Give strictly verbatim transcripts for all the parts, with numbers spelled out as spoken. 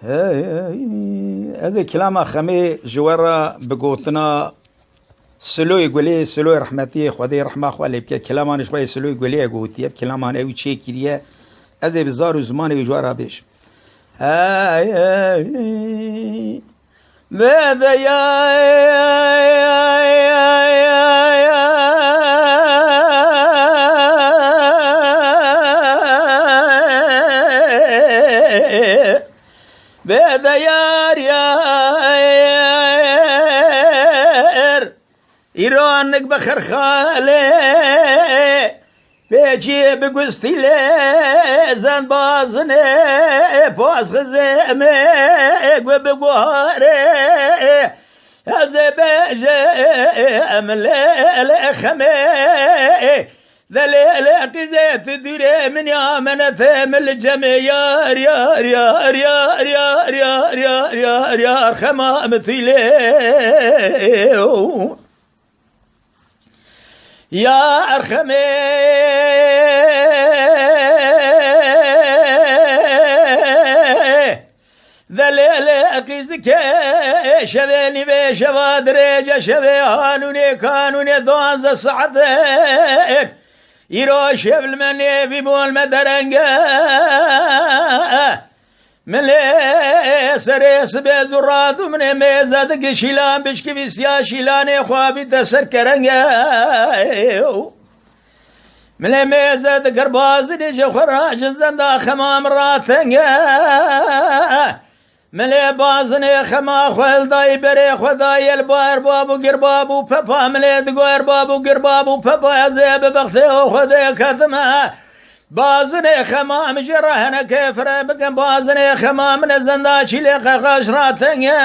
Hey, hey, ez ê kilama Xemê ji we re bi gotina Siloyê Gulê, Siloyê rehmetiyê, Xwedê rehma xwe lê bike, kilamanê ji xwe yê Siloyê Gulê ye gotiye, ev kilaman ew çêkiriye, ez ê bi zar û zimanê wî ji we re bêjim. Hey, hey, hey. Vê de ya Bê de yar yar, îro nik bi xirxalê, pêçiyê bi gustîlê, zen bazinê, paxizê me, gu bi guharê, ez ê bêjim lê lê Xemê. Delê lê qîzê tu dûrê min ya, menetê min li cemê yar, yar, yar, yar, yar, yar, yar, yar, yar, Xema min tu lê. Yar Xemê. Delê lê qîzike şevê nîvê şeva dirêce şevê hanûnê kanûnê duwazdeh saetek. Îro şev li me nêvî bû, li me derenge. Min lê serê sibê zû radû min ê mêze dikir şîlan bişkivî siya şîlanê xwe bîte ser kerenge. Min ê mêze dikir bazinê ji xwe re ji zenda Xema min ratenge. Min lê bazinê Xema xwe li dayî berê xwe dayê li bar bab û girbab û pepa min lê digo erbab û girbab û pepa ez ê bi bextê xwe dê ketime. Bazinê Xema min jê re henekê fire bikim, bazinê Xema min e zenda çîlê qeqaş ratenge.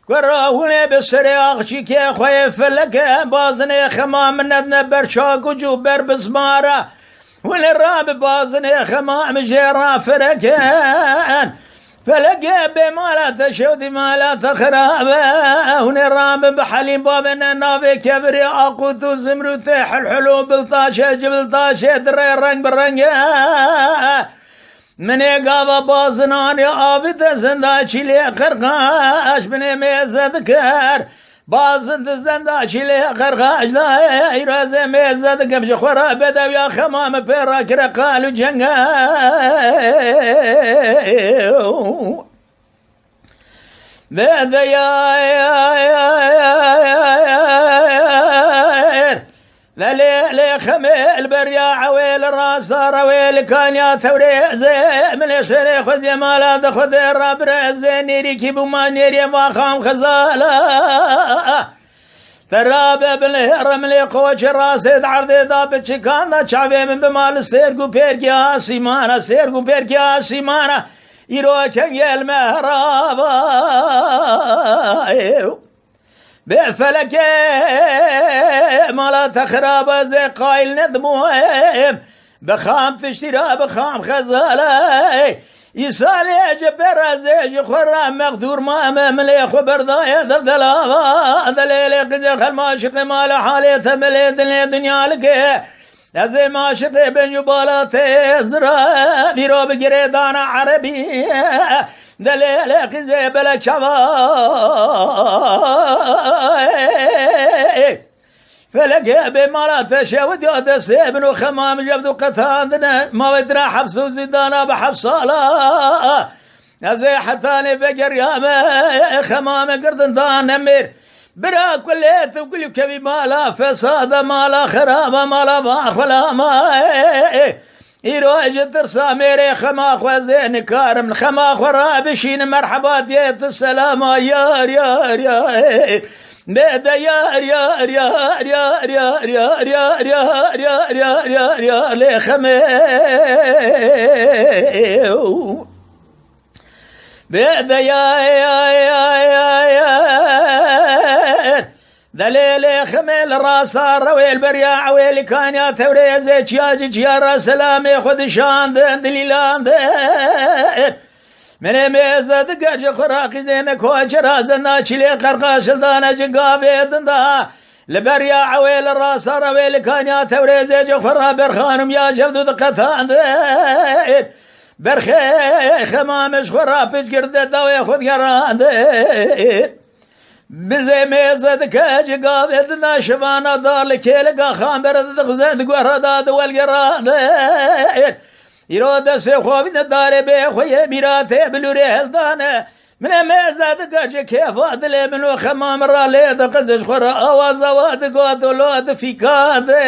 Kura hûn ê bi serê axçîkê xwe yê feleke, bazinê Xema min nedine ber çakuc û ber bizmara. Hûn ê rabe bazinê Xema min jê re firekin. Felekê bê mala te şewdî mala te xirabe. Hûn ê rabin bi helîm babê ne navê kevirê aqut û zimrûtê hilhul û biltaşê cibiltaşê dirê reng bi renge. Min ê gava bazinanê avî te zinda çîlê qirqaş, min ê mêze dikir. Bazin di zenda çîlê qirqaş da, îro ez ê mêze dikim ji xwe re bedewiya Xema min pê rakire qal û cenge. Bê de ya, ya, ya, ya, ya, ya. Lê lê Xemê li beriya ewê li rasta rewê li kaniya tewrê zê min ê şêrê xwe zê mala de xwe dê rabire zê nêrîkî bûma nêrê vaxam xezala. Te rabe bin lê rem lê qoçê rastê di erdê da bi çikan da çavê min bima li sêrg û pêrkê asîmana, sêrg û pêrkê asîmana. Îro kengê li me heraba. Bê felekê mala te xirab ez ê qayil nedimû. Bi xam tiştî ra bi xam xezalê. Îsalê ji ber ez ê ji xwe re mexdûr mame milê xwe berdaye dev delava. Delê lê qizê xelma şiqê mala halê te milê dilê dinya like. Ez ê maşiqê bin û bala tê zira vîro bi girêdana erebî. Delê lê qîzê bele çava. Felekê bê mala te şewit ya destê bin û Xema min jevd û qetandine. Mavê dira hefs û zîdana bi heft sala. Ez ê hetanê vegeriyame, Xema min girdin da nemêr. Bira kulê tu gul kevî mala fesada, mala xeraba, mala baxwelama. Îro ji tirsa mêrê Xema xwe zê nikarim, Xema xwe rabişînim, merheba diyê tu selama, yar, yar, yar. Bê de yar, yar, yar, lê Xemê. Bê de ya, ya, ya, ya, ya. Delê lê Xemê li rasta rewê li beriya ewê li kaniya tewrê zê çiya ji çiya ra selamê xwe dişandin, dilîlandin. Menê mêze diger ji xwe ra qîzê me koçe ra zenda çilê qerqaşil dane ji gavê dinda. Li beriya ewê li rasta rewê li kaniya tewrê zê ji xwe ra berxanim ya jevdu diqetandin. Berxê xemamê ji xwe rapiç girde dawê xwe digerandê. Bizê mêze dike ji gavê dina şivana da li kêlika xambere dixuze di guhra da di welgerandê. Îro destê xwe bîne darê bê xwe yê mîratê bilûrê heldane. Min ê mêze dike ji kêfa dilê min û xema min ra lê diqizin ji xwe re awaza wa digot û lo difîkandê.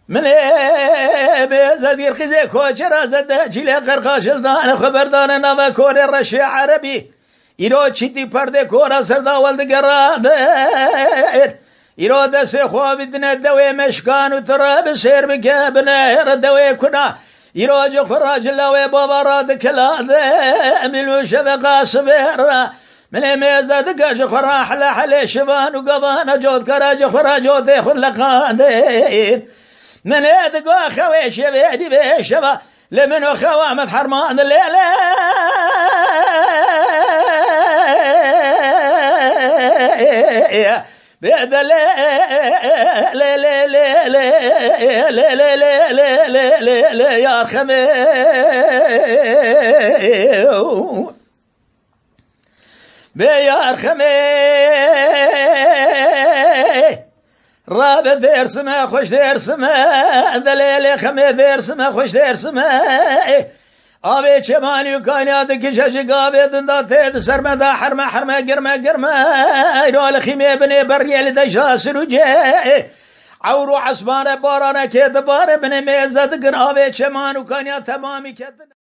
Min ê mêze dîr qîzê koçera zede çîlê qerqaşil dane xwe berdane nava korê reşê erebî. Îro çîtî perdê kora ser da wel digerandê. Îro destê xwe bidine dewê meşkan û tire bi sêr bike binêre dewê kuna. Îro ji xwe ra ji lawê bava ra dikilande. Min û şeveqa sibê re. Min ê mêze dike ji xwe ra hele helê şivan û gavana cotkara ji xwe ra cotê xwe leqandê. Min ê digo xewê şevê dî vê şeva. Lê min û xewa min hermand lê lê. Bê de lê lê lê lê lê lê lê lê lê lê lê lê lê lê lê yar xemê. Bê yar xemê. Rabe Dêrsime, xweş Dêrsime, delê lê xemê Dêrsime, xweş Dêrsime. Avê çemanî û kanya dikişe ji gavê dinda tê di ser me da herme herme girme girme. Eyro li xîmê binê beriyê li deşa sirûcê. Ewr û esmane baranekê dibare binê mêze dikin avê çeman û kanya temamî ketin.